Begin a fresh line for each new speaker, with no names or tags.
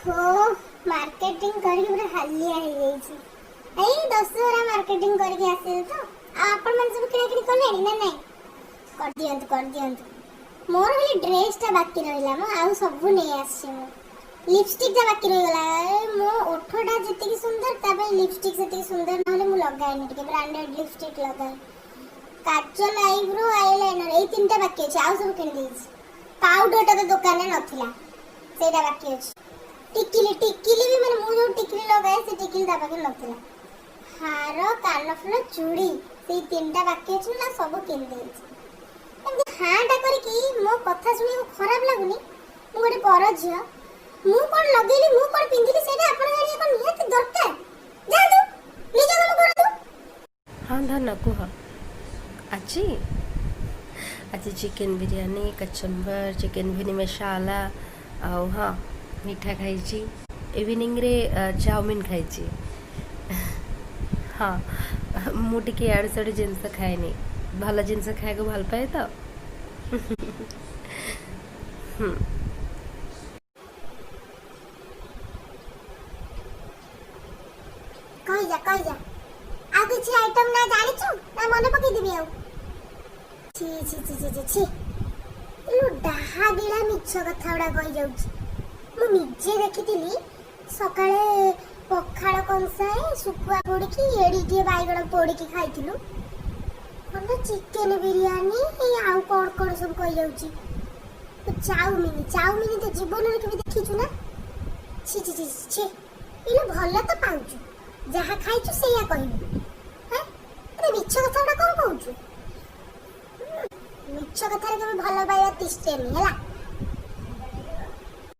ଓହୋ, ମାର୍କେଟିଂ କରିକି ପୁରା ହାଲିଆ ହେଇଯାଇଛି। ଏଇ ଦଶହରା ମାର୍କେଟିଂ କରିକି ଆସିଲି ତ। ଆଉ ଆପଣମାନେ ସବୁ କିଣାକିଣି କଲେଣି ନା ନାଇଁ? କରିଦିଅନ୍ତୁ, କରିଦିଅନ୍ତୁ। ମୋର ଖାଲି ଡ୍ରେସଟା ବାକି ରହିଲା ମୁଁ ଆଉ ସବୁ ନେଇ ଆସିଛି। ମୁଁ ଲିପଷ୍ଟିକଟା ବାକି ରହିଗଲା। ଏ, ମୋ ଓଠଟା ଯେତିକି ସୁନ୍ଦର, ତା ପାଇଁ ଲିପଷ୍ଟିକ ସେତିକି ସୁନ୍ଦର ନହେଲେ ମୁଁ ଲଗାଏନି। ଟିକେ ବ୍ରାଣ୍ଡେଡ ଲିପଷ୍ଟିକ ଲଗାଏ। କାଜଲ, ଆଇବ୍ରୋ, ଆଇଲାଇନର, ଏଇ ତିନିଟା ବାକି ଅଛି। ଆଉ ସବୁ କିଣିଦେଇଛି। ପାଉଡରଟା ତ ଦୋକାନରେ ନଥିଲା, ସେଇଟା ବାକି ଅଛି। ଟିକିଲି, ଟିକିଲି ବି, ମାନେ ମୁଁ ଯୋଉ ଟିକିଲି ଲଗାଏ, ସେ ଟିକିଲି ତା ପାଖରେ ନଥିଲା। ହାର, କାନଫୁଲ, ଚୁଡ଼ି, ସେଇ ତିନିଟା ବାକି ଅଛି ନା, ସବୁ କିଣିଦେଇଛି। ଏମିତି ହାଁଟା କରିକି ମୋ କଥା ଶୁଣିବାକୁ ଖରାପ ଲାଗୁନି? ମୁଁ ଗୋଟେ ପର ଝିଅ, ମୁଁ କଣ ଲଗେଇଲି, ମୁଁ କଣ ପିନ୍ଧିଲି, ସେଇଟା ଆପଣ ଜାଣିବା କଣ ନିହାତି ଦରକାର? ଯାଆନ୍ତୁ, ନିଜ କାମ କରନ୍ତୁ।
ହଁ ଧନ, କୁହ। ଆଜି ଆଜି ଚିକେନ୍ ବିରିୟାନୀ, କଚମ୍ବର, ଚିକେନ୍ ଭେଣ୍ଡି ମସାଲା ଆଉ ହଁ, ମିଠା ଖାଇଛି। ଇଭିନିଂରେ ଚାଉମିନ୍ ଖାଇଛି। ହଁ, ମୁଁ ଟିକେ ଇଆଡ଼ୁ ସିଆଡ଼ୁ ଜିନିଷ ଖାଏନି, ଭଲ ଜିନିଷ ଖାଇବାକୁ ଭଲ ପାଏ ତ। ହୁଁ।
କହିଯା, କହିଯା। ଆଉ କିଛି ଆଇଟମ ନା ଜାଣିଛୁ ନା ମନେ ପକେଇଦେବି ଆଉ? ଛି ଛି ଛି ଛି ଛି ଛି, ଇଲୋ ଡାହା ଗିଳା ମିଛ କଥା ଗୁଡ଼ା କହିଯାଉଛି। ମୁଁ ନିଜେ ଦେଖିଥିଲି, ସକାଳେ ପଖାଳ କଂସାଏ, ଶୁଖୁଆ ପୋଡ଼ିକି, ଏଡ଼ିଟିଏ ବାଇଗଣ ପୋଡ଼ିକି ଖାଇଥିଲୁ। କଣ ଚିକେନ ବିରିୟାନୀ, ଆଉ କଣ କଣ ସବୁ କହିଯାଉଛି। ଚାଉମିନ, ଚାଉମିନ ତ ଜୀବନରେ କେବେ ଦେଖିଛୁ ନା? ଛି ଛି ଛି ଛି। ଇଲୋ, ଭଲ ତ ପାଉଛୁ, ଯାହା ଖାଇଛୁ ସେଇଆ କହିବୁ। ହେଁ, ଆରେ ମିଛ କଥା ଗୁଡ଼ା କଣ କହୁଛୁ? ମିଛ କଥାରେ କେବେ ଭଲ ପାଇବା ତିଷ୍ଠେନି, ହେଲା।